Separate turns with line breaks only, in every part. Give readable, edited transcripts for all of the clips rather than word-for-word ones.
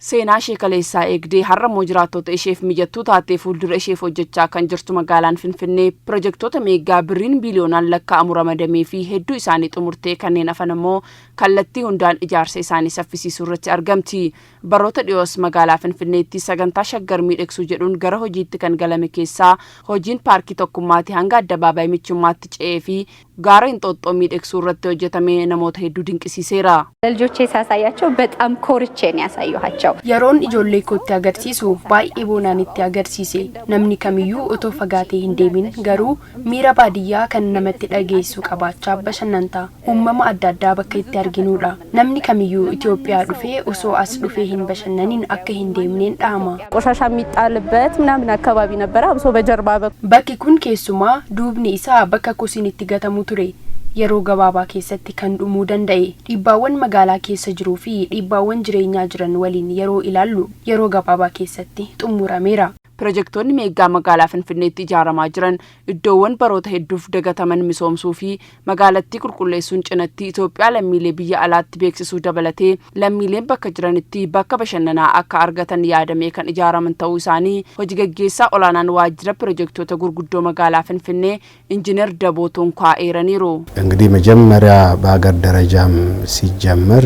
Seenaa ishee kaleessaa eegdee har'ammoo jiraattota isheef mijattuu taatee fuuldura isheef hojjechaa kan jirtu magaalaan Finfinnee pirojektoota meeggaa birriin biiliyoonaan lakkaa'amu ramadamee fi hedduu isaanii xumurtee kanneen hafan immoo kallattii hundaan ijaarsa isaanii saffisiisuu irratti argamti. Baroota dhiyoos magaalaa Finfinneetti sagantaa Shaggar miidhagsuu jedhuun gara hojiitti kan galame keessaa hojiin paarkii Tokkummaati hanga addabaabaayii Michummaatti ce'ee fi gaara Inxooxxoo miidhagsuu irratti hojjetame namoota hedduu dinqisiiseera.
ለልጆቼ ሳሳያቸው በጣም ኮርቼ ነው ያሳየኋቸው።
Yeroon ijoollee kootti agarsiisu baay'ee boonaan itti agarsiise. Namni kamiyyuu otoo fagaatee hin deemin garuu miira baadiyyaa kan namatti dhageessu qabaachaa bashannanta. Uumama adda addaa bakka itti arginudha. Namni kamiyyuu Itoophiyaa dhufee osoo as dhufee hin bashannanin akka hin deemneen dhaama.
ቆሻሻ የሚጣልበት ምናምን አካባቢ ነበረ፣ አብሶ በጀርባ በኩል።
Bakki kun keessumaa duubni isaa bakka kosiin itti gatamu ture. Yeroo gabaabaa keessatti kan dhumuu danda'e dhiibbaawwan magaalaa keessa jiruu fi dhiibbaawwan jireenyaa jiran waliin yeroo ilaallu yeroo gabaabaa keessatti xumurameera.
Pirojektoonni meeggaa magaalaa Finfinneetti ijaaramaa jiran iddoowwan baroota hedduuf dagataman misoomsuu fi magaalattii qulqulleessuun cinatti Itoophiyaa lammiilee biyya alaatti beeksisuu dabalatee lammiileen bakka jiranitti bakka bashannanaa akka argatan yaadamee kan ijaaraman ta'uu isaanii hojii gaggeessaa olaanaan waajjira pirojektoota gurguddoo magaalaa Finfinnee Injiinar Daboo Tonkaa eeraniiru.
እንግዲህ መጀመሪያ በሀገር ደረጃም ሲጀመር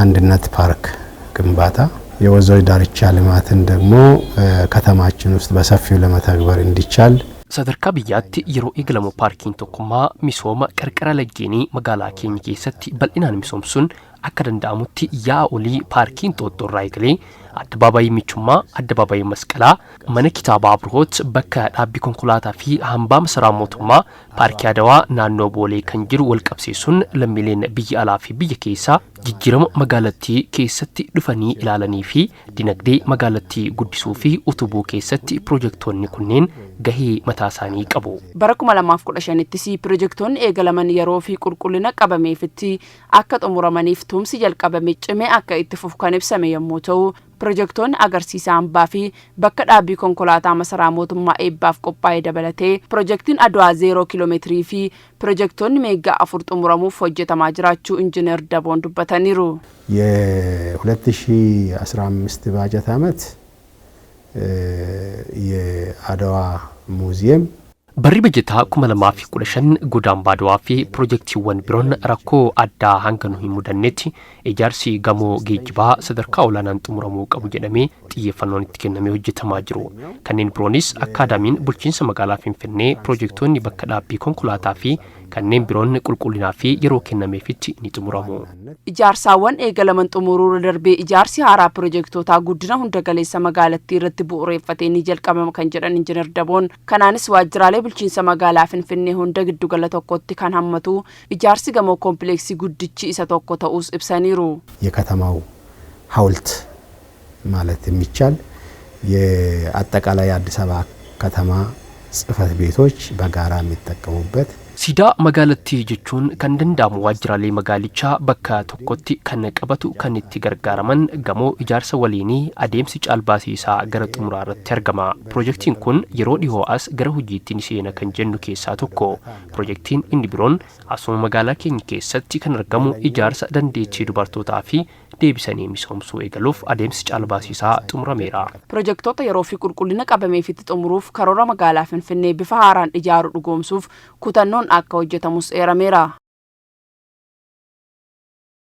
አንድነት ፓርክ ግንባታ የወንዞች ዳርቻ ልማትን ደግሞ ከተማችን ውስጥ በሰፊው ለመተግበር እንዲቻል
Sadarkaa biyyaatti yeroo eegalamu paarkiin Tokkummaa misooma qarqara laggeenii magaalaa keenya keessatti bal'inaan misoomsuun akka danda'amutti yaa'a olii paarkiin Inxooxxoo irraa eegalee addabaabaayii Michummaa, addabaabaayii Masqalaa, mana kitaabaa Abrohoot, bakka dhaabbii konkolaataa fi hambaa masaraa mootummaa, paarkii Adawaa naannoo Boolee kan jiru wal qabsiisuun lammiileen biyya alaa fi biyya keessaa jijjiirama magaalattii keessatti dhufanii ilaalanii fi dinagdee magaalattii guddisuu fi utubuu keessatti pirojektoonni kunneen gahee mataa isaanii qabu.
Bara 2015ttis pirojektoonni eegalaman yeroo fi qulqullina qabameefitti akka xumuramaniif tumsi jalqabame cimee akka itti fufu kan ibsame yommuu ta'u, pirojektoonni agarsiisa hambaa fi bakka dhaabbii konkolaataa masaraa mootummaa eebbaaf qophaa'e dabalatee pirojektiin Adwaa 0 kiiloomeetirii fi pirojektoonni meeggaa afur xumuramuuf hojjetamaa jiraachuu Injiinar Daboon dubbataniiru.
የ2015 ባጀት ዓመት የአድዋ ሙዚየም
Barri bajataa 2015 godaambaa Adwaa fi pirojektiiwwan biroon rakkoo addaa hanga nu hin mudannetti ijaarsi gamoo geejjibaa sadarkaa olaanaan xumuramuu qabu jedhamee xiyyeeffannoon itti kennamee hojjetamaa jiru. Kanneen biroonis akkaadaamiin bulchiinsa magaalaa Finfinnee, pirojektoonni bakka dhaabbii konkolaataa fi kanneen biroon qulqullinaa fi yeroo kennameefitti ni xumuramu.
Ijaarsaawwan eegalaman xumuruu darbee ijaarsi haaraa pirojektootaa guddina hunda galeessa magaalattii irratti bu'uureffatee ni jalqabama kan jedhan Injiinar Daboon, kanaanis waajjiraalee bulchiinsa magaalaa Finfinnee hunda giddugala tokkotti kan hammatu ijaarsi gamoo koompileeksii guddichi isa tokko ta'uus ibsaniiru.
የከተማው ሐውልት ማለት የሚቻል የአጠቃላይ የአዲስ አበባ ከተማ ጽሕፈት ቤቶች በጋራ የሚጠቀሙበት
Siidaa magaalattii jechuun kan danda'amu waajjiraalee magaalichaa bakka tokkotti kan qabatu kan itti gargaaraman gamoo ijaarsa waliinii adeemsi caalbaasii isaa gara xumuraa irratti argama. Pirojektiin kun yeroo dhihoo as gara hojiitti ni seena kan jennu keessaa tokko. Pirojektiin inni biroon asuma magaalaa keenya keessatti kan argamu ijaarsa dandeettii dubartootaa fi deebisanii misoomsuu eegaluuf adeemsi caalbaasii isaa xumurameera.
Pirojektoota yeroo fi qulqullina qabameefitti xumuruuf karoora magaalaa Finfinnee bifa haaraan ijaaruu dhugoomsuuf kutannoon akka hojjetamus eerameera.